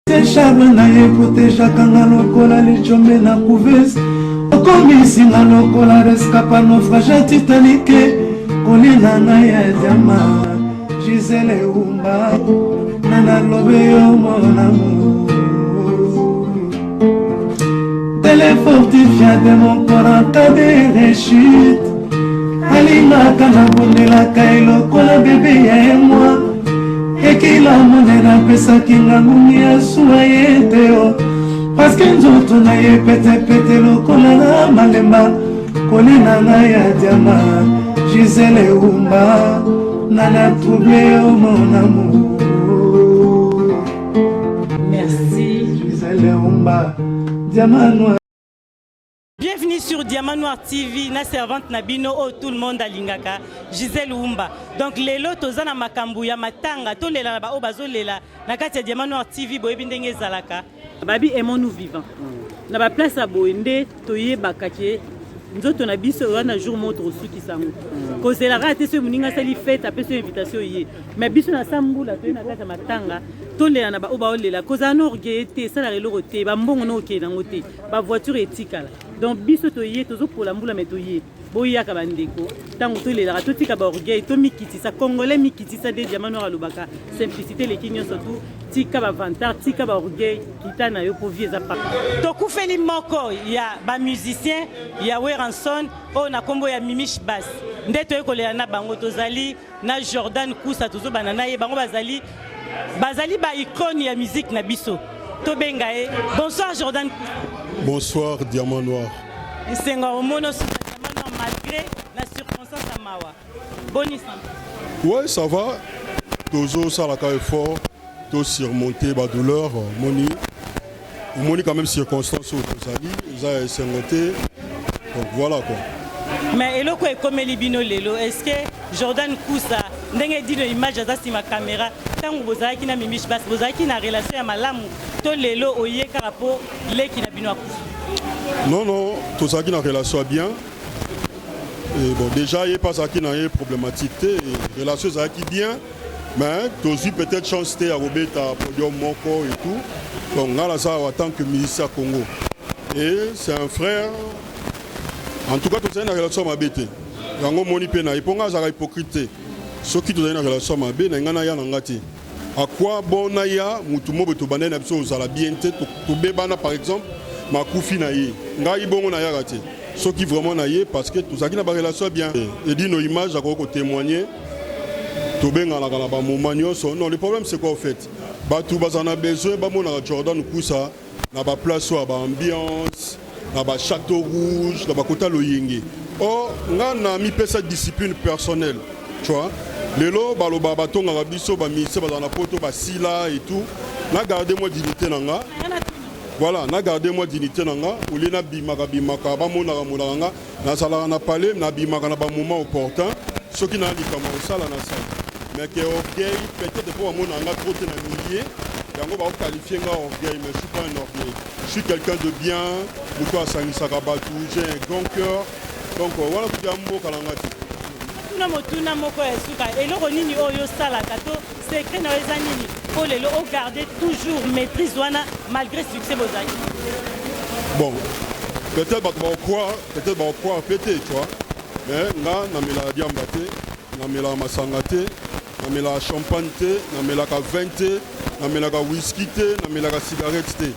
Charme na ye protejaka nga lokola lijombe na couveuse, okomisi nga lokola rescapa naufrage ya Titanic. Kolina ngai ya diama, Gisele Umba, na nalobe yo mon amour. Tele fortifia de mon corps en cas de rechute. Alingaka nabondelaka ye lokola bebe ya ye mwa ekila monene, apesaki nga ngungi ya suwa ye te o, parce que nzoto na ye petepete lokola na malemba. Kolina ngai ya diama, Gisele Umba, nana trouble yo mon amour. Merci. Gisele Umba, diamant noir. Bienvenue sur Diamant Noir TV, na servante na bino oyo tout le monde alingaka, Gisèle Wumba. Donc lelo toza na makambo ya matanga, tolela na ba oyo bazolela na kati ya Diamant Noir TV, boyebi ndenge ezalaka. Babi aimons-nous vivants. Na ba place ya boye nde toyebaka ke nzoto na biso wana jour moko tokosukisa yango. Kozela kaka te soki moninga asali fête, apesi yo invitation ye. Mais biso na sa mbula toye na kati ya matanga, tolela na ba oyo baolela. Kozala na orgueil te, esalaka eloko te, bambongo na okende yango te, bavoiture etikala. Donc biso toye, tozopola mbula, me toye boyaka bandeko. Ntango tolelaka, totika baorgueil, tomikitisa. Congolais mikitisa nde Diamant Noir alobaka, simplicité eleki nyonso. Tu tika bavantard, tika baorgueil, kita na yo po vie eza pa. Tokufeli moko ya bamusicien ya Werrason oyo na nkombo ya Mimiche Bass, nde toye kolela na bango. Tozali na Jordan Kusa, tozobanda na ye. Bango bazali ba icône ya musique na biso. Tobenga ye. Bonsoir, Jordan Kusa. Bonsoir, Diamant Noir. Esengo omona osuka Diamant Noir malgré na circonstance ya mawa. Boni santé? Ouais, ça va. Tozo salaka effort, to surmonter ba douleur, moni. Omoni quand même circonstance oyo tozali, eza ya esengo te. Donc voilà quoi. Mais eloko ekomeli bino lelo, est ce que Jordan Kusa, ndenge Dino Image aza nsima caméra, ntango bozalaki na Mimiche Bass, bozalaki na relation ya malamu to lelo oye kaka mpo leki na bino akufa? Non, tozalaki na relation ya bien. Et bon, déjà ye mpe azalaki na ye problématique te, relation ezalaki bien, mais tozwi peut-être chance te ya kobeta podium moko et tout. Donc nga naza awa en tant que musicien ya Congo et c'est un frère. En tout cas, tozali na relation ya mabe te. Yango omoni mpe na ye, mpo nga azalaka hypocrite te. Soki tozali na relation ya mabe na ngai, naya na nga te. À quoi bon naya mutu mo boye tobandai na biso kozala bien te, tobebana par exemple, makufi na ye, ngai bongo nayaka te. Soki vraiment na ye, parce que tozalaki na barelation ya bien, Edino Image akoki kotémoigner, tobenganaka na bamoment nyonso. Non, le problème, c'est quoi? Au fait, bato bazala na besoin bamonaka Jordan Kusa na baplace oyo ya baambiance, na bachâteau rouge, na bakota loyenge. Or nga na mipesa discipline personnelle, tu vois. Lelo baloba batongaka biso bamusicien bazala na poto, basila et tout. Na garde moi dignité na nga, voilà, na garde moi dignité na nga. Olie nabimaka bimaka, bamonaka monaka nga, nazalaka na palais, nabimaka na bamoment opportun. Soki na likambo kosala, nasala. Mais ke orgueil, peut-être mpo bamona nga trop te na milieu yango, baoqualifie nga orgueil, mais je suis pas un orgueil. Je suis quelqu'un de bien, moto asangisaka bato, j'ai un grand cœur. Donc wana kutu ya mboka na nga te. Tuna motuna moko ya suka: eloko nini oyo osalaka to secret na yo eza nini mpo lelo ogarde toujours maîtrise wana malgré succès bozali? Bon, peut-être bato bakocroire, peut-être bakocroire pe te, tu vois, mais nga namelaka diamba te, namelaka masanga te, namelaka champagne te, namelaka vin te, namelaka whisky te, namelaka cigarette te,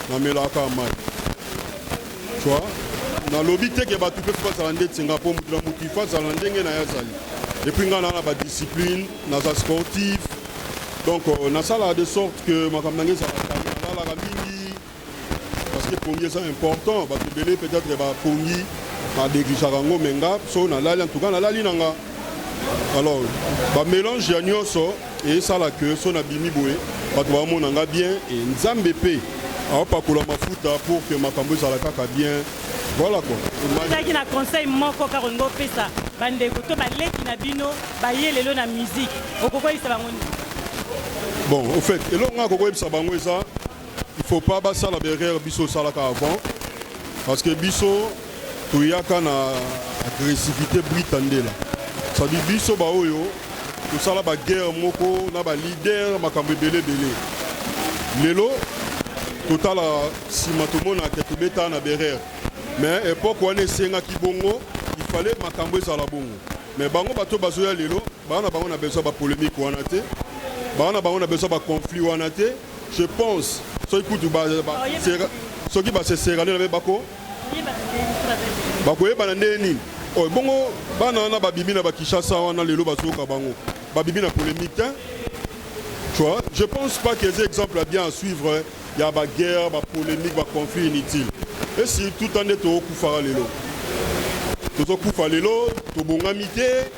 namelaka mai, tu vois. Nalobi te ke bato mpe fo bazala ndeti nga, mpo motu na motu ifo azala na ndenge na ye azali. Et puis nga na na badiscipline, naza sportif, donc nasalaka de sorte que makambo na ngai ezalaka, nalalaka mingi parce que pongi eza important. Bato ebele peut-être bapongi banégligeaka yango, mais nga so nalali, en tout cas nalali na nga. Alors bamélange ya nyonso esala ke so nabimi boye, bato bamona nga bien e Nzambe mpe aopakola mafuta pour que makambo ezala kaka bien, voilà quoi. Ozalaki na conseil moko kaka olingi opesa bandeko to baleki na bino baye lelo na musique, okokoyebisa bango nini? Bon, au fait, eloko nga kokoyebisa bango eza, il faut pas basala baerreur biso osalaka avant, parce que biso toyaka na agressivité brita ndela, c'est-à-dire biso baoyo tosala baguerre moko na baleader, makambo ebele ebele. Lelo Totala nsima tomonaka tobetaka na berere, mais époque wana esengaki bongo, il fallait makambo ezala bongo. Mais bango bato bazoya lelo, baa na bango na besoin bapolémique wana te, baa na bango na besoin baconflit wana te. Je pense soki kutu soki baseserane na be bako bakoyebana ndenge nini. Oyo bongo bana wana babimi na bakishasa wana lelo, bazoyoka bango babimi na polémique te. Tu vois, je pense pas que eza exemple ya bien à suivre ya baguerre, bapolémique, baconflit inutile. Et surtout ta nde tokufaka lelo, tozokufa lelo, tobongami te.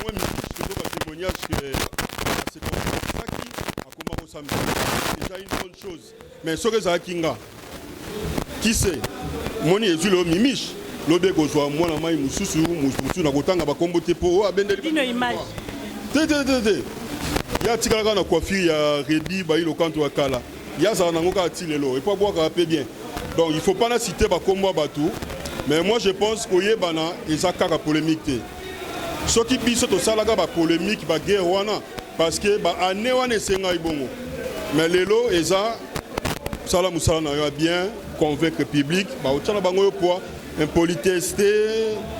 Moi tozoka témoignage que asekonfaki, akoma kosambela, déjà une bonne chose. Mais soki ezalaki nga, qui sait, moni ezwi lelo Mimiche, lobi ekozwa mwana mai mosusu mosusu. Na kotanga bakombo te mpo oyo abendeli Dino image. Te, te, te, te, ye atikalaka kaka na coiffure ya Redi Bayi Lokanto ya kala. Ye azala nango kaka ti lelo, epo abwakaka mpe bien. Donc il faut pas na citer bakombo ya bato, mais moi je pense koyebana eza kaka polémique te. Soki biso tosalaka bapolémique, baguerre wana, parce que baannée wana esengai bongo. Mais lelo eza sala mosala na yo ya bien, convaincre public, baotia na bango yo poids impolitesse te.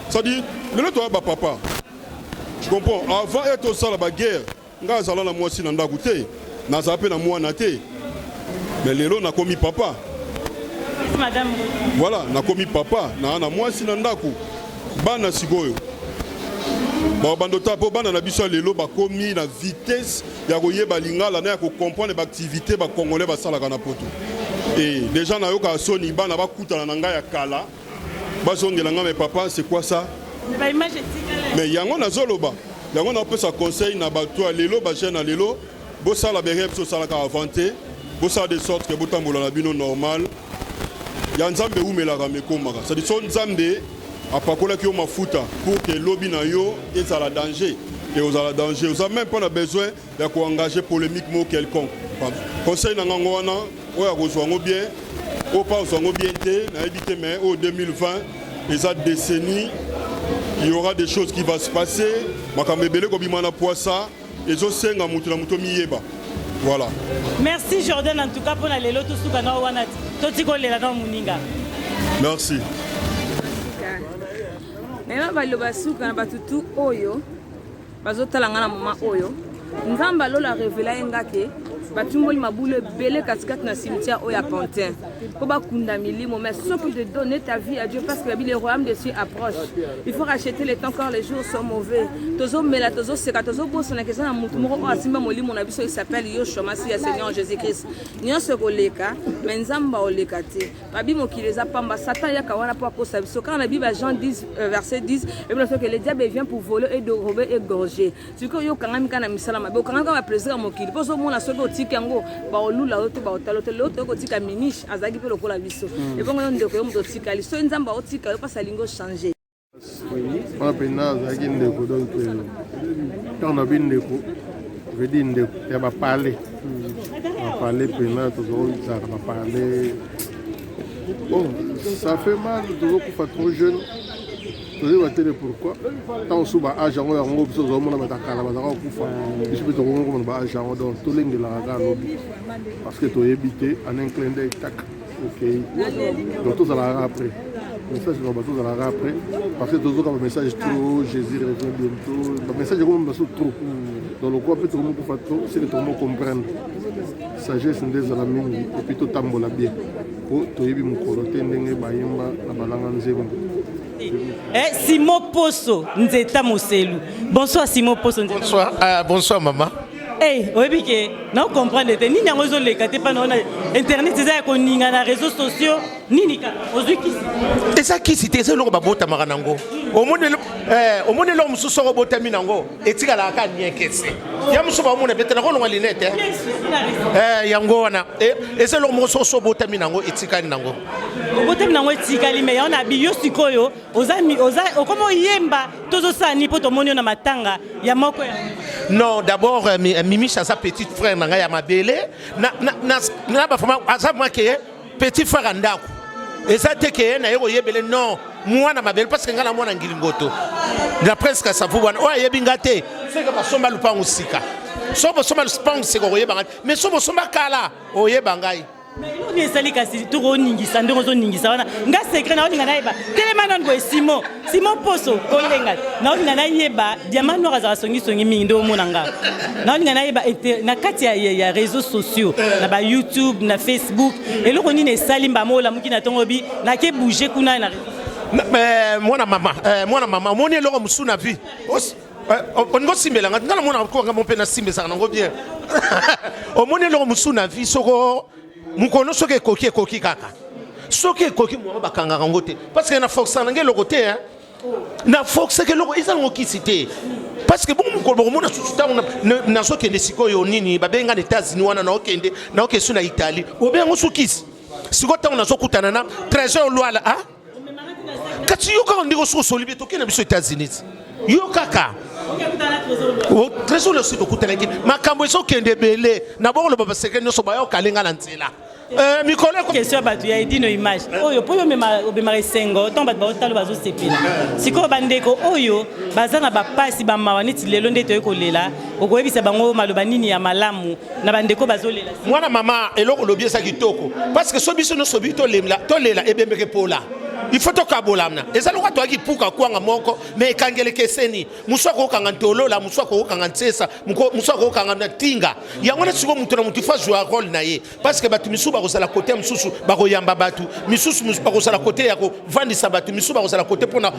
C'est-à-dire lelo toya bapapa, tu comprends? Avant ete osala baguerre, ngai azala na mwasi na ndako te, nazala mpe na mwana te, mais lelo nakomi papa. Madame. Voilà, nakomi papa, naa na mwasi na ndako, bana. Sikoyo babando ta mpo bana na biso ya lelo bakomi na vitesse ya koyeba lingala na ya kocomprendre baactivité bacongolais basalaka na poto. E déjà nayokaka soni bana bakutana na ngai ya kala, bazongela ngai: "Mais papa, c'est quoi ça?" Baimage etikala. Mais yango nazoloba, yango napesa conseil na bato ya lelo, bajeune ya lelo: bosala berere biso osalaka avant te, bosala de sorte ke botambola na bino normal. Ya Nzambe ewumelaka, mekomaka. C'est-à-dire so Nzambe apakolaki yo mafuta pour ke lobi na yo ezala danger, e ozala danger, oza même mpo na besoin ya koengage polémique moko quelconque. Conseil na ngango wana, oyo akozwa yango bien, oyo mpa ozwa yango bien te, nayebi te. Mais oyo 2020 eza décennie, il y aura des choses qui va se passer, makambo ebele kobima na poisa, ezosenga motu na motu omiyeba. Voilà. Merci Jordan, en tout cas mpona lelo tosuka na wana, totika olela na moninga. Merci. Nayeba baloba suka na bato tu oyo bazotala nga na moma oyo. Nzambe alola révéler ye nga ke batumboli mabulu ebele katikati na cimetière oyo ya Pantin mpo bakunda milimo. Mais soki de donner ta vie à Dieu, parce que le royaume des cieux approche, il faut racheter le temps car les jours sont mauvais. Tozomela, tozoseka, tozobosanaka eza na motu moko oyo asimba molimo na biso, il s'appelle Yoshua Masiya, Seigneur Jésus Christ. Nyonso ekoleka, mais Nzambe aoleka te. Babi mokili eza pamba, Satan yaka wana mpo akosa biso. Kaka na Bible ya Jean 10 verset 10 ebina soki le diable vient pour voler et dérober, égorger. Sikoyo yo okangami kaka na misala mabe, okangami kaka baplaisir ya mokili, mpo ozomona soki otiki yango, baolula yo te, baotala yo te. Lelo toyei kotika Miniche, azalaki mpe lokola biso. Ebongo yo ndeko, yo moto otikali, soki Nzambe aotika yo mpasi, alingi ochange. Wana mpenza azalaki ndeko. Donc ntango na bi ndeko, veut dire ndeko ya bapale, bapale mpena tozozala bapale. Bon, ça fait mal, tozokufa trop jeune, toyeba te le pourquoi. Ntango mosusu baage yango, yango biso tozomona bato ya kala bazalaka kokufa, biso mpe tokomona baage yango. Donc tolengelaka kaka lobi, parce que toyebi te, en un clin d'œil, tak, okei. Donc tozalaka après message na bato, tozalaka après, parce que tozoka bamessage trop, Jésus revient bientôt, bamessage ekoma baso trop. Donc lokola mpe tokomi kufa trop, seke tokomi comprendre, sagesse nde ezala mingi, et puis totambola bien, po toyebi mokolo te, ndenge bayemba na balanga nzembo. Eh, Simo Poso Nzeta Moselu. Bonsoir Simo Poso Nzeta. Bonsoir, bonsoir maman. Hey, oyebi ke na comprendre te nini yango ezoleka te mpana wana internet eza ya koninga na réseaux sociaux. Nini kaka ozwi kisi? Eza kisi te, eza eloko babotamaka nango. Omoni eloko mosusu, soko obotami nango, etikalaka kaka niekese ya mosusu, baomona pe te nakolonga linete. Yango wana eza eloko moko, soko so obotami nango, etikali nango. Obotami nango, etikali. Me yango na bi yo sikoyo okomi oyemba, tozosala nini mpo tomoni yo na matanga ya moko ya Non, d'abord Mimiche aza petit frère na ngai ya mabele na bafama, aza mwa ke petit frère ya ndako. Eza te ke ye na ye koyebele, non, mwana mabele, parce que ngai na mwana ngilingoto na presque safu wana. Oyo ayebi nga te, soki basomba lupangu sika, so bosomba lupangu sika, okoyeba ngai te, mais so bosomba kala, oyeba ngai. Mais eloko nini esali kasi tokoningisa ndenge ozoningisa wana nga secret naolinga nayeba telema nanu boye simon simon poso kolenga naolinga nayeba diamant noir azalaka songisongi mingi nde omona nga naolinga nayeba na kati ya, ya, ya réseaux sociaux na ba youtube na facebook eloko nini esali mbama olamuki na ntongo obi nake bouge kuna na eh, mwana mama eh, mwana mama omoni eloko mosusu na vie olingi osimbela nga nga namona ko nga mpe nasimbesaka nango bien omoni eloko mosusu na vie soko mokolo soki ekoki ekoki kaka soki ekoki mwa bakangaka yango te parce que na forsa na nga eloko te hein. Na forceke eloko eza nango kisi te parce que bongo mokolo bokomona susu ntango nazokende sikoyo nini babenga na États-Unis wana naokende naokende su na Italie obenga yango su kisi sikoyo ntango nazokutana na Trésor Lwala ah? Kasi yo kaka ndenge osuki osoli bie tokende na biso États-Unis yo kaka Trésor osi tokutanaki makambo ezokende ebele na bongo loba baseke nyonso baya okalenga na nzela eh, mikolo question ya bato ya edino image oyo mpo yo obemaka esengo ntango bato baotalo bazosepela sikoyo bandeko oyo baza na bapasi bamawa neti lelo nde toye kolela okoyebisa bango maloba nini ya malamu na bandeko bazolela mwana mama eloko olobi eza kitoko parce que so biso nyonso bi tolela tolela ebembeke pola il faut tokabolana eza lokola toyaki puka kwanga moko me ekangeleka eseni mosu akokanga ntolola mosu akokanga nsesa mosu akokanga na tinga yango wana sikoyo moto na moto ifo azwa role na ye parce que bato misusu bakozala kote ya mosusu bakoyamba bato misusu bakozala kote ya kovandisa bato misusu bakozala kote mpona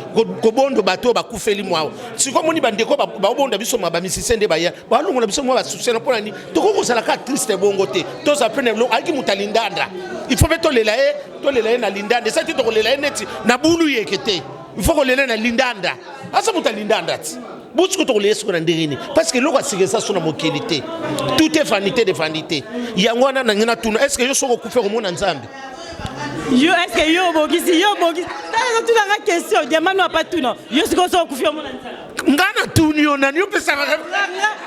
kobondo bato oyo bakufeli mwa sikoyo omoni bandeko baobonda biso ma bamisise nde baya balongola biso mwa basusi na mpona nini tokoki kozala kaka triste bongo te tozala mpe na eloko ayaki moto alindanda il faut mpe tolela ye tolela ye na lindanda eza te tokolela ye neti na bulu yeke te il faut kolela ye na lindanda aza moto alindanda ti bosiko tokolela ye siko na ndenge nini parce que eloko ya sika eza so na mokili te tout est vanité de vanité yango wana nangi natuna est ce que yo soki okufi okomona nzambe Yo est-ce que yo obongisi yo obongisi tala tuna nga question diamant noir pas tuna yo sikoyo soki okufi omona nzambe Nga na tuni yo nani yo pesaka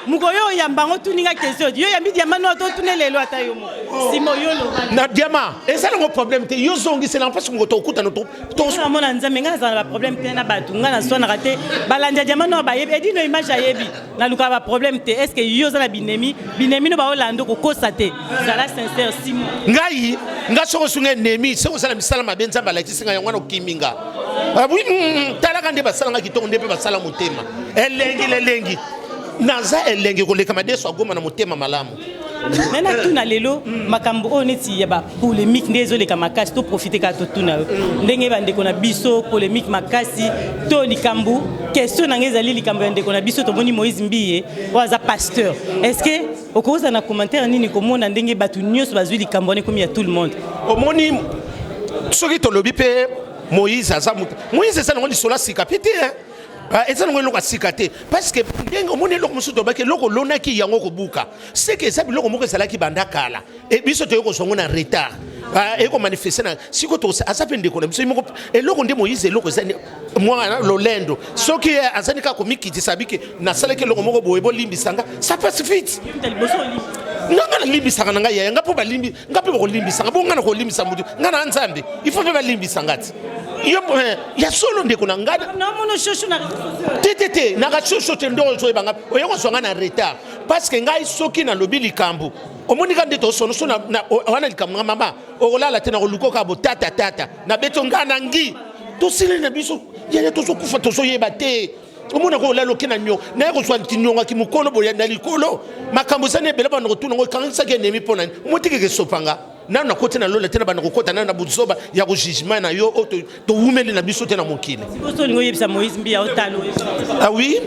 moko yo oyamba yango tuni nga question yo oyambi diama no totune lelo ata yo moko oh. simo yo loba na diama eza nango problème te yo zongisela mpasi moko tokutana tomona nzambe ngai nazala na baproblème te na bato ngai naswanaka te balandi ya diama no bayebi edino image ayebi nalukaka baproblème te est ce que yo oza na binemi binemi no baolanda okokosa te zala sincère simo ngai nga soki osunga ennemi soki osala misala mabe nzambe alakisi ngai yango wana okimi nga ah oui, talaka nde basala nga kitoko nde mpe basala motema elengi lelengi naza elengi koleka madeso agoma na motema malamu me natuna lelo makambo oyo neti ya bapolémique nde ezoleka makasi toprofite kaka totuna yo ndenge bandeko na biso polémique makasi to likambo question na ngai ezali likambo ya ndeko na biso tomoni Moïse Mbiye oyo aza pasteur est ce que okozala na commentaire nini komona ndenge bato nyonso bazwi likambo wana ekomi ya tout le monde omoni soki tolobi mpe Moïse aza moto Moïse eza nango lisolo ya sika mpe te ah, eza nango eloko ya sika te parce que ndenge omoni eloko mosusu tolobaki eloko olonaki yango kobuka seke eza biloko moko ezalaki banda kala e biso toyei kozwa yango na retard ah, eye komanifeste na sikoyo aza mpe ndeko na biso moko eloko nde Moïse eloko eza mwana lolendo soki eh, azali kaka komikitisa bike nasalaki eloko moko boye bolimbisa nga ça passe vite nga nga nalimbisaka na ngai yaya nga mpo balimbi nga mpe bakolimbisanga bo nga na kolimbisa motu nga na nzambe il faut mpe balimbisa nga ti yo eh, ya solo ndeko na nga te te te nakashosho te nde ozoyeba nga oye kozwa nga na retard parce que ngai soki nalobi likambo omoni ka nde tosono so wana likambo nga mama okolala te nakoluka kaka botata tata nabeti nga na ngi tosili na biso yaya tozokufa tozoyeba te omona ko olala oke na niongo naye kozwa kinyongaki mokolo boye na likolo makambo eza na ebele banda kotuna ngo ekangisaki enemi mpo nani omotikeke esopanga nano nakoti na lola te na banda kokota nano na buzoba ya kojugement na yo oyo towumeli na biso te na mokili olingi oyebisa Moïse Mbiye otalo ah oui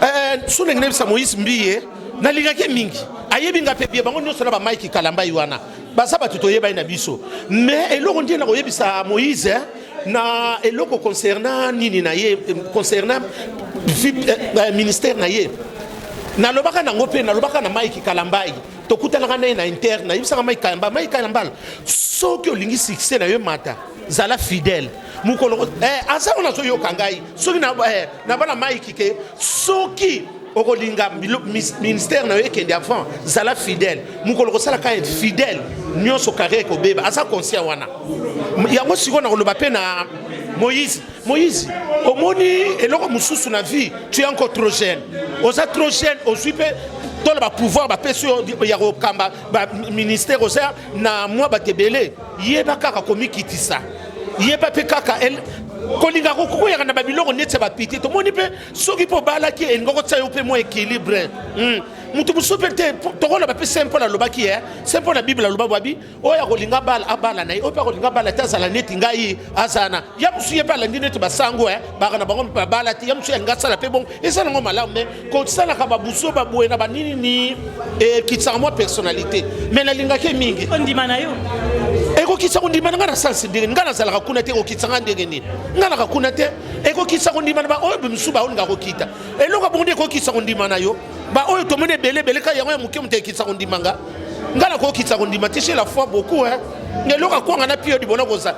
euh, so ndenge nayebisa Moïse Mbiye nalingaki mingi ayebi nga mpe bie bango nyonso na bamaiki kalambai wana baza bato toyebani na biso mais eloko nde nakoyebisa Moïse na eloko concernant nini na ye concernant euh, ministère na ye nalobaka nango mpe nalobaka na Mike Kalambai tokutanaka na ye na inter nayebisaka Mike Kalamba Mike Kalambala soki olingi succès na yo mata zala fidèle mokolo eh, aza wana azoyoka ngai soki na, eh, na bana Mike ke soki okolinga ministère na yo ekende avant zala fidèle mokolo kosala ka fidèle nyonso carrière ekobeba aza conscient wana yango sikoyo nakoloba mpe na Moïse Moïse omoni eloko mosusu na vie tu es encore trop jeune oza trop jeune ozwi mpe Toloba pouvoir bapesi yo ya kokamba ba ministère, oza na mwa bato ebele, yeba kaka komikitisa, yeba mpe kaka kolinga kokoyaka na babiloko neti ya bapite. Tomoni mpe soki mpo obalaki, elinga kotia yo mpe mwa équilibre. Moto mosusu mpe te. Tokoloba mpe Saint Paul alobaki, e Saint Paul na Bible aloba bwabi: oyo akolinga bala, abala na ye, oyo mpe akolinga bala te, azala neti ngai. Azala na ya mosusu, ye mpe alandi neti basango e baka na bango mpe babala te. Ya mosusu alinga asala mpe bongo, eza nango malamu, mais kosalaka babuso baboye na banini ekitisaka mwa personnalité. Mais nalingaki mingi. Kondima na yo. Ekokisa kondima na ngai na sansi ndenge ngai nazalaka kuna te. Ekokitisa ngai ndenge nini? Ngai naka kuna te. Ekokisa kondima na baoyo misusu baolinga kokita eloko bongo nde ekokisa kondima na yo. Baoyo tomoni ebele ebele ka yango ya moke, moto ekitisa kondima nga, ngai nakokitisa kondima te. J'ai la foi beaucoup, hein. Eloko akwanga na piodi bona koza,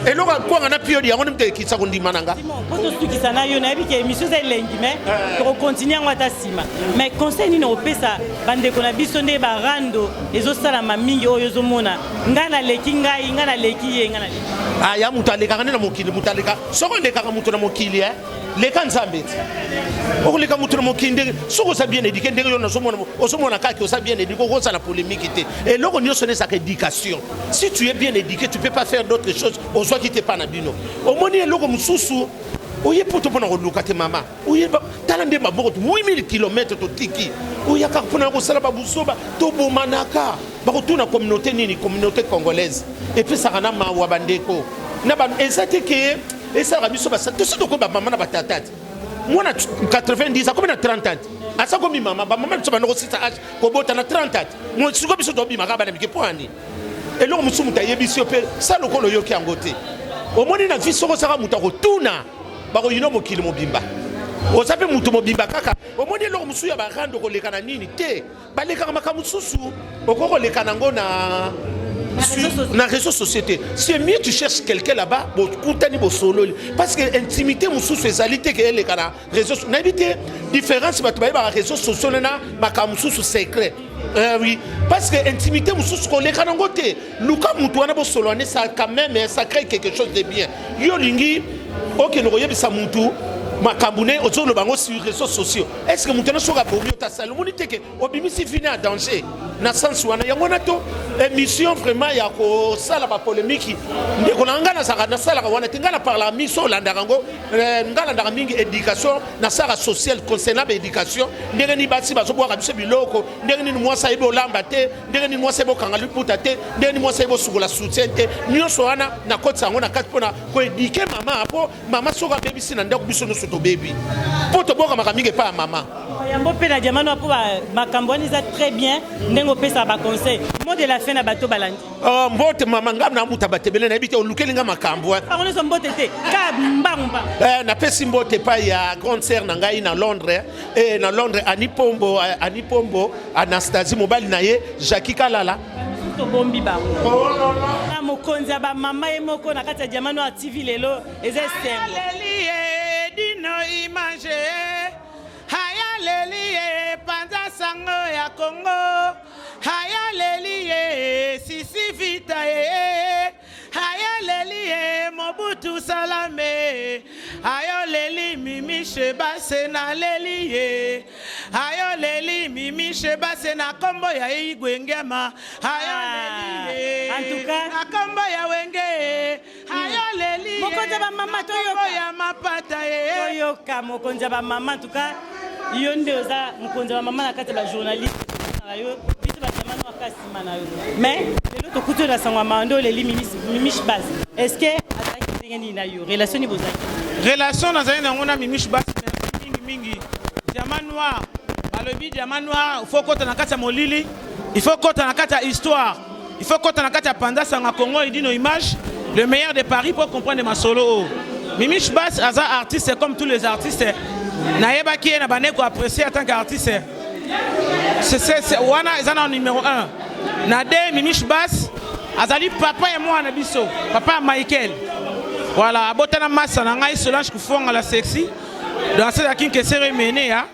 eloko akwanga na piodi yango nde moto ekitisa kondima na nga. Mpo tosukisa na yo, nayebi ke émission eza elengi, mais tokocontinue yango ata nsima. Mais conseil nini opesa bandeko na biso nde barando ezosalama mingi, oyo ozomona ngai naleki ngai, ngai naleki ye, ngai naleki? Ah, ya moto alekaka nde na mokili, moto aleka. Soki olekaka moto na mokili, eh, leka Nzambe ti okoleka moto na mokili. Ndenge soki oza bien éduqué, ndenge yo nazomona, ozomona kaka oza bien éduqué, okozala polémique te. Eloko nyonso ezalaka éducation. Si tu es bien éduqué, tu peux pas faire d'autres choses. Ozwaki te mpa na bino, omoni eloko mosusu, oye poto mpona koluka te. Mama, oyeba, tala nde maboko, 8000 km totiki, oya kaka mpona kosala babuzoba. Tobomanaka, bakotuna communauté nini? Communauté congolaise epesaka na mawa. Bandeko na eza te ke esalaka biso tosi tokomi bamama na batata te. Mwana 90 akomi na 30 ans, aza komi mama. Bamama biso banda kosisa age kobota na 30 ans. Sikoyo biso tobimaka bana mike mpo ani. Eloko mosusu moto ayebisi yo mpe sa lokola oyoki yango te. Omoni na vie, soki osaka moto akotuna, bakoyina mokili mobimba. Oza mpe moto mobimba kaka. Omoni eloko mosusu ya barando koleka na nini te, balekaka makambo mosusu, okoki koleka nango na réseau société. C'est mieux tu cherches quelqu'un là-bas, bokutani, bosololi, parce que intimité mosusu ezali te ke eleka na réseau. Nayebi te différence bato bayebaka réseau sociaux na makambo mosusu secret. Oui, parce que intimité mosusu koleka nango te. Luka motu wana, bosolwane, ça quand même, ça crée quelque chose de bien. Yo olingi okende koyebisa mutu makambo ne ozoloba yango sur réseaux sociaux, est ce que moto wana soki abomi yo, tasali? Omoni te ke obimisi vie ya danger na sens wana? Yango wana to émission vraiment ya kosala bapolémique, ndeko na ngai, nazalaka nasalaka wana te. Ngai na parlaka mingi, so olandaka yango, ngai alandaka mingi éducation, nasalaka social concernant baéducation, ndenge nini basi bazobwaka biso biloko, ndenge nini mwasi ayebi olamba te, ndenge nini mwasi ayebi okanga liputa te, ndenge nini mwasi ayebi osukola soutien te. Nyonso wana nakotisa yango na kati mpona koéduquer mama, mpo mama soki abebisi na ndako, biso nyonso tobebi, mpo tobokamaka mingi epai ya mama. Yango mpe na Diamant Noir, mpo makambo wana eza très bien ndenge opesaka baconseil. Mot de la fin na bato balandi. Oh, mbote mama. Ngai na muta bato ebele, nayebi te olukeli nga makambo. Bango nyonso mbote te, ka mbangu mbangu. Napesi mbote epai ya grande sœur na ngai na Londres, na Londres, Ani Pombo, Ani Pombo Anastasie, mobali na ye Jacki Kalala. Tobombi bango na mokonzi ya bamama ye moko na kati ya Diamant Noir TV. Lelo eza esengo. Leli ye dino image, ayaleli ye panza sango ya Kongo, ayaleli ye sisi vita ye, ayaleli ye Mobutu Salame, ayoleli Mimi Shebase, naleli ye, ayoleli Mimi Shebase na kombo ya Igwe Ngema, ayoleli ye En tout cas, na kombo ya Wenge, ayoleli ye Mokonzi ya bamama, na kombo toyoka. ya mapata ye. Toyoka mokonzi ya bamama. En tout cas, yo nde oza mokonzi ya bamama na kati ya bajournaliste na yo. Biso badiamant noir ka nsima na yo. Mais lelo tokuti oyo na sango ya mawa nde oleli Mimiche Base. Est ce que azalaki ndenge nini na yo? Relation nini bozalaki? Relation nazali nango na Mimiche Basi, merci mingi mingi. Diamant Noir, balobi Diamant Noir, il faut kota na kati ya molili, il faut kota na kati ya histoire, il faut kota na kati ya panza sanga Congo Edino Image, le meilleur de Paris, pour comprendre masolo oyo. Mimiche Bas aza artiste comme tous les artistes. Nayebaki ye na bandeko apprécier en tant qu'artiste. Wana eza na numéro 1 na 2. Mimiche Bas azali papa ya mwana biso, papa ya Michael. Voilà, abotana masa na ngai Solange Kufonga la sexy. Donc asalaki nkesere mene ya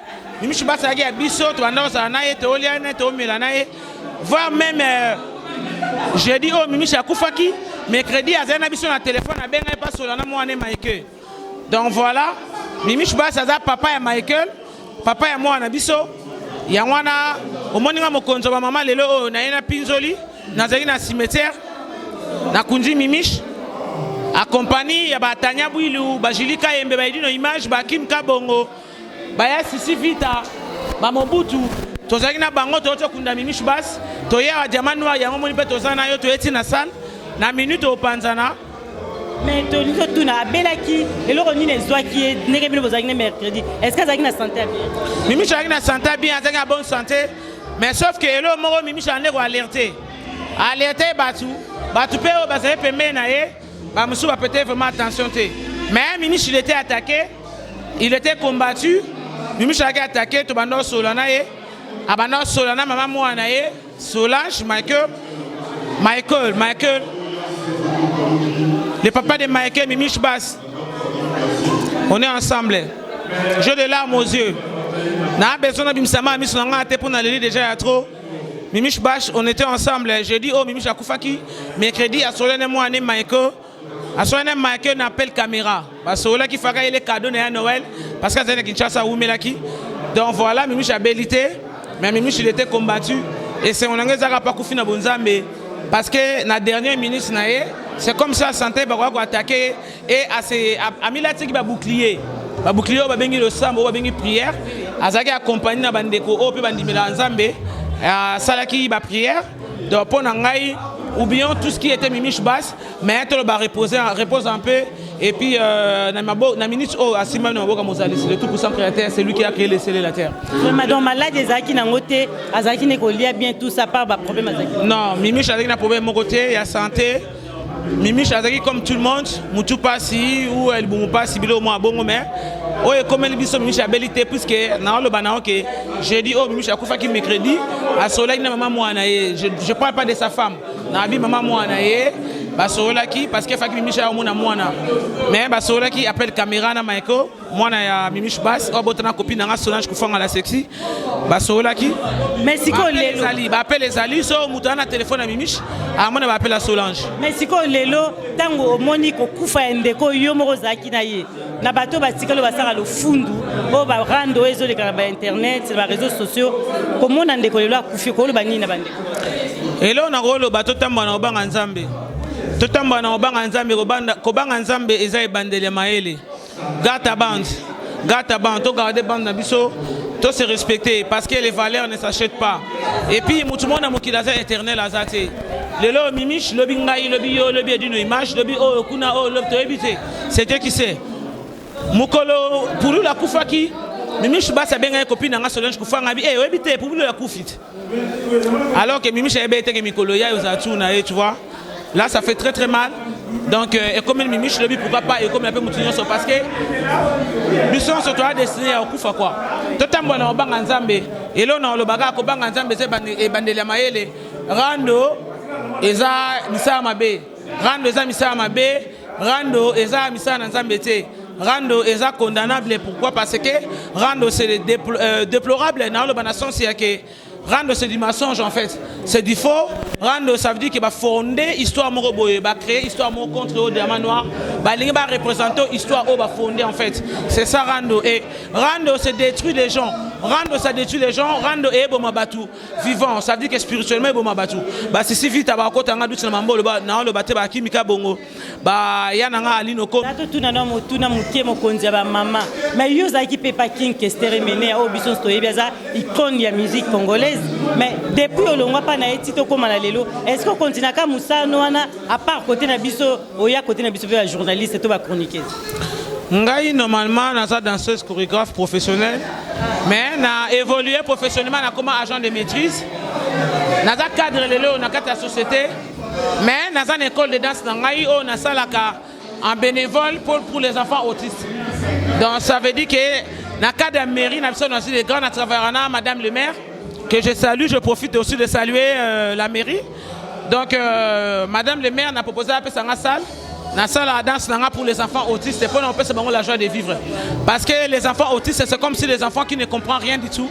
Mimiche Bas, azalaki ya biso. Tobanda kozala na ye, toolia na ye, toomela na ye, voire même jeudi oyo Mimiche akufaki, mercredi azali na biso na telefone, abengai pasola na mwana Michael. Donc voilà, Mimiche Bas aza papa ya Michael, papa ya mwana biso. Yango wana omoni nga mokonzi ya bamama lelo oyo naye na pinzoli, nazalaki na cimetière nakundi Mimiche accompagné ya ba Tania Bwilu, ba Julie Kayembe, ba Edino Image, ba Kim Kabongo, ba ya Sisi Vita, ba Mobutu. Tozalaki na bango toyoti okunda Mimiche Bass, toye awa Diamant Noir yango moni mpe toza na yo toyeti na salle na minute opanzana. Mais tolingi totuna abelaki eloko nini ezwaki ye ndenge bino bozalaki na mercredi, est-ce que azalaki na santé ya bien? Mimiche azalaki na santé bien, azalaki na bonne santé, mais sauf que eloko moko Mimiche ande ko alerte alerte bato bato mpe oyo bazali pembeni na ye bamosusu bapete vraiment attention te. Mais Mimiche il était attaqué, il était combattu. Mimiche azalaki attaqué, tobanda osolola na ye, abanda osolola na mama mwana na ye Solange, Michael, Michael, Michael, le papa de Michael, Mimiche Bass. On est ensemble. J'ai des larmes aux yeux. Na besoin de bimsama miso na nga te pour na leli déjà ya trop. Mimiche Bash, on était ensemble. J'ai dit oh Mimiche akufaki mercredi à Solene moi né Michael. Asolene Michael na appel caméra. Basolaki faka ele cadeau na ya Noël parce que azali na Kinshasa wumelaki. Donc voilà Mimiche abelité, mais Mimiche il était combattu et c'est on ezaka pa kufi na bonzambe parce que na dernière minute na ye c'est comme ça santé bakoka ko attaquer et amilatiki ba bouclier. Ba bouclier oyo babengi losambo, oyo babengi prière, azalaki accompagné na bandeko oyo mpe bandimela Nzambe, asalaki ba prière. Donc mpo na ngai oublions tout ce qui était Mimiche Bass, mais toloba reposer, repose un peu et puis na mabo, na minute oyo asimba na maboka mozalisi, le tout puissant créateur, c'est lui qui a créé le ciel et la terre. Vraiment donc malade ezalaki nango te, azalaki ne kolia bien tout ça par ba problème azalaki. Non, Mimiche azalaki na problème moko te ya santé. Mimiche azalaki comme tout le monde, mutu pasi ou libumu pasi biloko mwa bongo, mais oyo ekomeli biso Mimiche abeli te puisque naoloba na ke jeudi oyo Mimiche akufaki mercredi, asololaki na mama mwana ye. Je parle pas de sa femme, nabi mama mwana ye basololaki parce que efaki Mimiche aomona mwana, mais basololaki appel caméra na Michael mwana ya Mimiche Bass oyo abotana copine nanga Solange Kufanga la sexy, basololaki. Mais sikoyo lelo ezali ba appel ezali so moto ana téléphone ya Mimiche amona ba appel ya Solange. Mais sikoyo lelo ntango omoni kokufa ya ndeko yo moko ozalaki na ye na bato batikali oyo basala lofundu oyo barando oyo ezoleka na ba internet na ba réseaux sociaux, komona ndeko lelo akufi, koloba nini na bandeko? Eloko na koloba, totambola na kobanga Nzambe, totambola na kobanga Nzambe. Kobanga Nzambe eza ebandeli ya mayele. Garde ta bande, garde ta bande, to garder bande na biso, to se respecter parce que les valeurs ne s'achètent pas. Et puis mutu mona mokili aza éternel aza te. Lelo Mimiche, lobi ngai, lobi yo, lobi Edino Image, lobi oyo kuna oyo lobi toyebi te. C'est Dieu qui sait. Mokolo Pululu akufaki, Mimiche Bass abengaki copine na nga Solange Kufanga bi eh oyebi te Pululu akufi te. Alors que Mimiche ayebe te ke mikolo ya ozala tu na ye, tu vois. Là, ça fait très très mal. Donc, et comme Mimiche lobi, pourquoi pas, et comme la mutu nyonso, parce que biso nyonso toza destiné ya kokufa quoi. Totambola na kobanga Nzambe. Elo na olobaka kobanga Nzambe eza ebandeli ya mayele. Rando eza misala mabe. Rando eza misala mabe. Rando eza misala na Nzambe te. Rando eza condamnable. Pourquoi? Parce que rando c'est déplorable na oloba na sens ya ke rando c'est du mensonge en fait, c'est du faux. Rando ça veut dire que ba fondé histoire moko boye, ba créer histoire moko contre au Diamant Noir, ba lingi ba représenter histoire oyo ba fondé en fait. C'est ça rando. Et rando c'est détruire les gens. Rando ça détruit les gens. Rando eboma batu vivant, ça veut dire que spirituellement eboma batu. Ba sisi vita ba kota nga duti na mambolo ba na oloba te ba kimika bongo ba ya na nga alino ko. Totuna na motuna moke, mokonzi ya bamama, mais yo ozalaki mpe pa King Kester Emeneya oyo biso nyonso toyebi aza icône ya musique congolaise, mais depuis olongwa mpa na ye ti tokóma na lelo, est ce que okontinaka mosano wana à part côté na biso oya côté na biso mpe bajournaliste to bachroniqueuse? Ngai normalement naza danseuse chorégraphe professionnel, mais na évolué professionnellement, nakoma agent de maîtrise, naza cadre lelo na kati ya société, mais naza na école de danse na ngai oyo nasalaka en bénévole pour les enfants autistes. Donc ça veut dire que na cadre ya mairie na biso na les grands na travaillera na madame le maire que je salue, je profite aussi de saluer la mairie. Donc madame le maire na proposé apesa nga salle na salle à danse nanga pour les enfants autistes pour opesa bango la joie de vivre, parce que les enfants autistes, c'est comme si les enfants qui ne comprennent rien du tout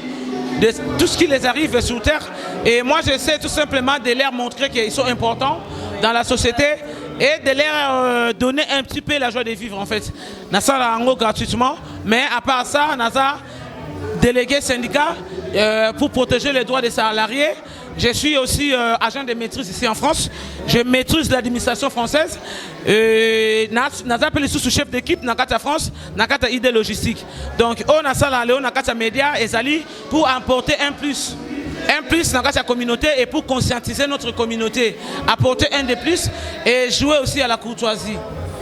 de tout ce qui les arrive sur terre, et moi j'essaie tout simplement de leur montrer qu'ils sont importants dans la société et de leur donner un petit peu la joie de vivre en fait. Nasala yango gratuitement, mais à part ça naza délégué syndicat euh, pour protéger les droits des salariés. Je suis aussi euh, agent de maîtrise ici en France. Je maîtrise l'administration française. Euh, naza pe lisusu chef d'équipe na kati ya France, na kati ya idée logistique. Donc on a ça là, na kati ya média ezali pour apporter un plus un plus dans la communauté et pour conscientiser notre communauté, apporter un de plus et jouer aussi à la courtoisie.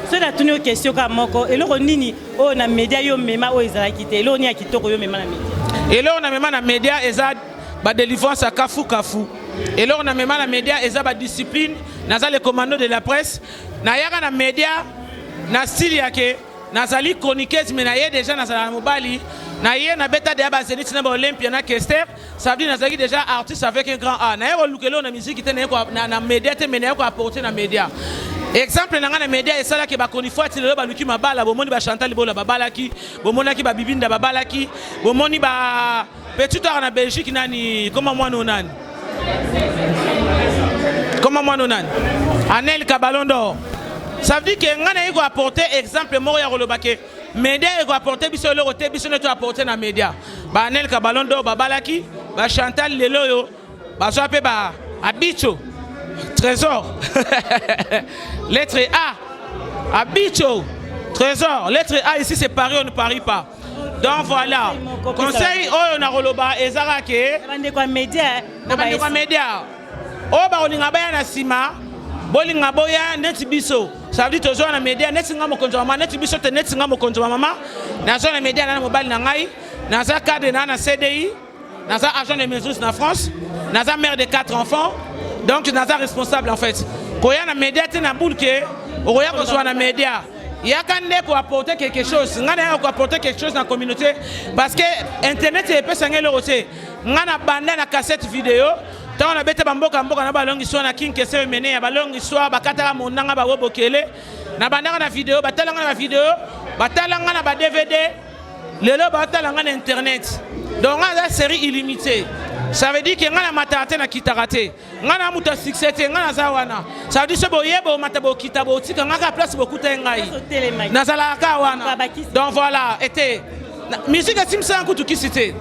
Soki natuni yo question kaka moko, eloko nini oyo na media yo mema oyo ezalaki te? Eloko nini ya kitoko yo mema na media? Eloko na mema na media eza ba délivrance ya kafu kafu. Eloko na mema na media eza ba discipline, naza le commando de la presse. Nayaka na media na style ya ke nazali chroniqueuse mais naye déjà nazala na mobali na ye nabeta deya ba Zenith na ba Olympia na Kester. Ça veut dire nazalaki déjà artiste avec un grand A. Naye koluka eloko na musique te, naye na, na media te, mais naye ko apporter na media. Exemple na nga na media esalaki ba chronifuati lelo baluki mabala, bomoni ba Chantal Bola babalaki, bomonaki ba Bibinda babalaki, bomoni ba petit art na Belgique nani, comment mwana nani? Comment mwana nani? Anelka Ballon d'Or. Ça veut dire que nga naye ko apporter exemple moko ya koloba ke Media eko apporter biso eloko te, biso nde to apporter na media. Ba Anelka Ballon d'Or babalaki, ba Chantal lelo oyo bazwa pe ba Abicho Trésor. Lettre A. Abicho Trésor. Lettre A ici c'est Paris, on ne parie pas. Donc voilà. Conseil oyo na koloba ezaka ke bandeko ya media, na bandeko ya media oyo bakolinga baya na nsima bolinga boya neti biso. Ça veut dire tozwa na media neti nga mokonzi wa mama, neti biso te, neti nga mokonzi wa mama nazwa na media na mobali na ngai, naza cadre na na CDI, naza agent de maîtrise na France, naza mère de 4 enfants, donc naza responsable en fait. Koya na media te na boule ke okoya kozwa na media, yaka nde ko apporter quelque chose. Nga nayaka ko apporter quelque chose na communauté parce que internet epesa ngai eloko te. Nga na banda na cassette vidéo ntango nabeta bamboka mboka na balongi swa na King Kese Emene ya balongi swa bakataka monanga bawo bokele na bandaka na video, batalanga na ba video, batalanga na ba DVD, lelo batalanga na internet. Donc nga naza série illimitée. Ça veut dire que nga na mataka te, na kitaka te, nga na moto ya succès te, nga naza wana. Ça veut dire so boyeba omata bokita botika nga kaka place bokuta ye ngai nazalaka kaka wana. Donc voilà, ete musique esimbisaka kutu kisi te,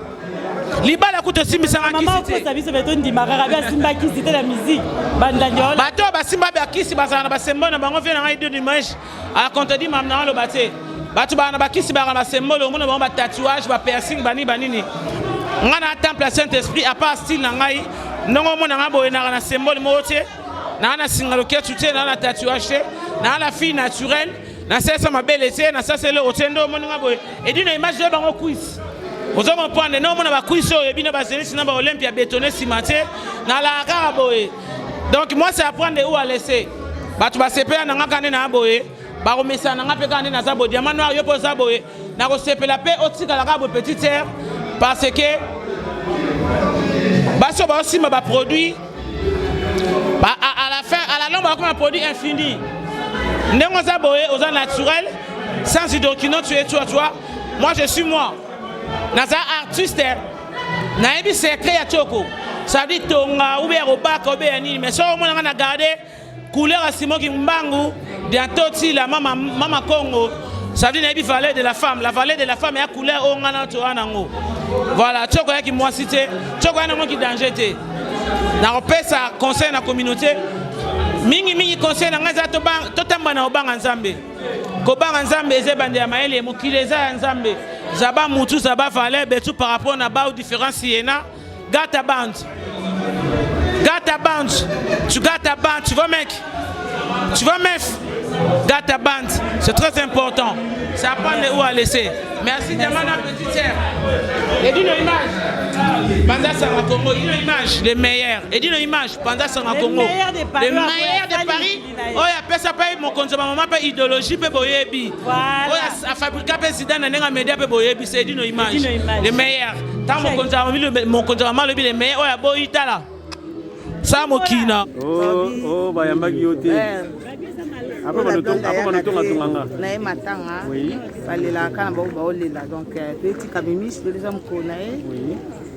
libala kutu esimbisaka kisi te. Okosa biso, mais tondima kaka bi asimba kisi te na musique bandandi. Bato oyo basimba bakisi bazala na basembo na bango. Vie na ngai, deux image acontredit mam na aloba te. Bato baa na bakisi baka basembolo, omona bango batatouage, bapiercing, banini banini. Ngai na temple ya Saint Esprit, à part style na ngai ndenge omona ngai boye, naka na sembole moko te, naa na singa loketu te, naa na tatouage te, naa na fille naturelle, nasalisa mabele te, nasalisa eloko te. Nde omoni ngai boye, edino image oyo bango cuisse, ozo comprendre nde omona bacuisse oyo ebino bazenisi na baolympia bétonné nsima te, nalaka kaka boye. Donc moi, c'est apprendre ou à laisser. Bato basepela na nga kaka nde na boye, bakomesana na nga mpe kaka nde naza boye. Diamant noir, yo mpe oza boye, nakosepela mpe otikala kaka boye, petite sœur, parce que basi oyo baosimba baproduit ba, à la fin, à la longue, bakoma produit infini. Ndenge oza boye, oza naturel, sans hydroquinone, tu es toi, toi, moi je suis moi. Naza artiste, nayebi secret ya tioko, ça veut dire tonga ube ya kobaka ube ya nini. Mais soki omonanga na garde couleur ya Simoki Mbangu bientôt tila mama, mama Congo, ça veut dire nayebi valeur de la femme. La valeur de la femme ya couleur oyo nga na toya nango. Voilà, tioko yaki mwasi te, tioko ya nango ki danger te. Nakopesa conseil na communauté mingimingi. Conseil na ngai eza totamba na kobanga Nzambe. Kobanga Nzambe eza ebande ya mayele. Mokili eza ya Nzambe. Zaba mutu, zaba valeur betu par rapport na bao différence yena. Gata bande, gata bande, tu gata bande, tu vois mec, tu vois meuf, gata bande, c'est très important. C'est à prendre ou à laisser. Merci Diamana, petite sœur. Et dis nos images. Panda Sanga Congo, dis nos images, les meilleurs. Et dis nos images, Panda Sanga Congo. Les meilleurs de Paris. Les meilleurs de Paris. Oh, apesa pe mokonzi ba mama pe idéologie pe boyebi. Voilà. Oyo afabrika pe Zidane na ndenge media pe boyebi, c'est dis nos images. Les meilleurs. Tant mokonzi ya mama alobi les meilleurs, oyo aboyi tala. Sa mokina. Oh, oh, bayambaki yo te. Après banotonga-tonganga. Na ye matanga, balelaka na bango, baolela. Donc toyetika Mimiche, toleza mokolo na ye.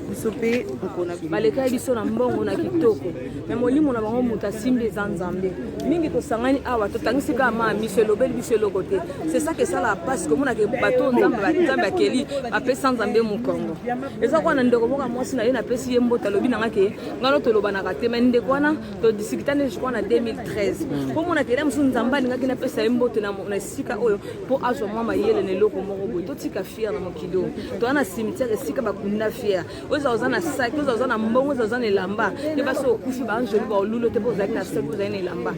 Biso mpe mokona. Balekaki biso na mbongo na kitoko, me molimo na bango moto asimbi eza Nzambe. Mingi tosangani awa, totangisi kaka maa miso, elobeli biso eloko te. C'est ça que esalaka mpasi komona ke bato oyo Nzambe, Nzambe akeli bapesa Nzambe mokongo. Eza kaka na ndeko moko ya mwasi na ye, napesi ye mbote, alobi na nga ke ngai no tolobanaka te, me ndeko wana todisikita nde je crois na 2013, mpo mona ke mosusu Nzambe alingaki napesa ye mbote na esika oyo mpo azwa mwa mayele na eloko moko boye. Totika fiere na mokili oyo, toza na cimetière esika bakunda fiere. Oza oza na saki, oza oza na mbongo, oza oza na elamba nde basi okufi baangelu baolulo te mpo ozalaki na saki, ozali na elamba.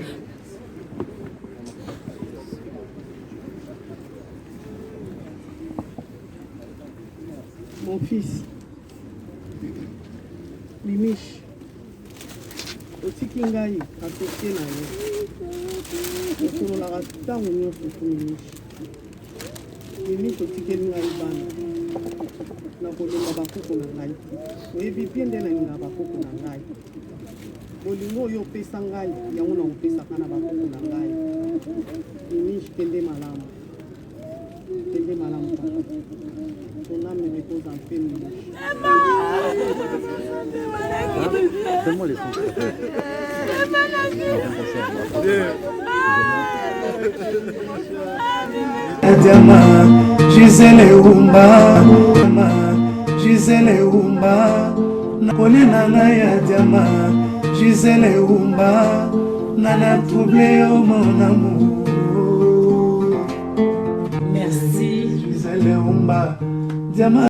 Mon fils, Mimiche, otiki ngai associe na yo, osololaka ntango nyonso tu. Mimiche, Mimiche, otikeli ngai bana, nakolemba bakoko na ngai te. Oyebi bien nde nalingaka bakoko na ngai. Bolingo oyo opesa ngai, yango nakopesaka na bakoko na ngai. Mimiche, kende malamu, kende malamu papa. Ton âme repose en paix, Mimiche. Donne-moi les sons, s'il te plaît. Diama, Gisele Umba, Gisele Umba, Nakolia na ngai ya diama, Gisele Umba, nana trouble yo mon amour. Merci. Gisele Umba, diama.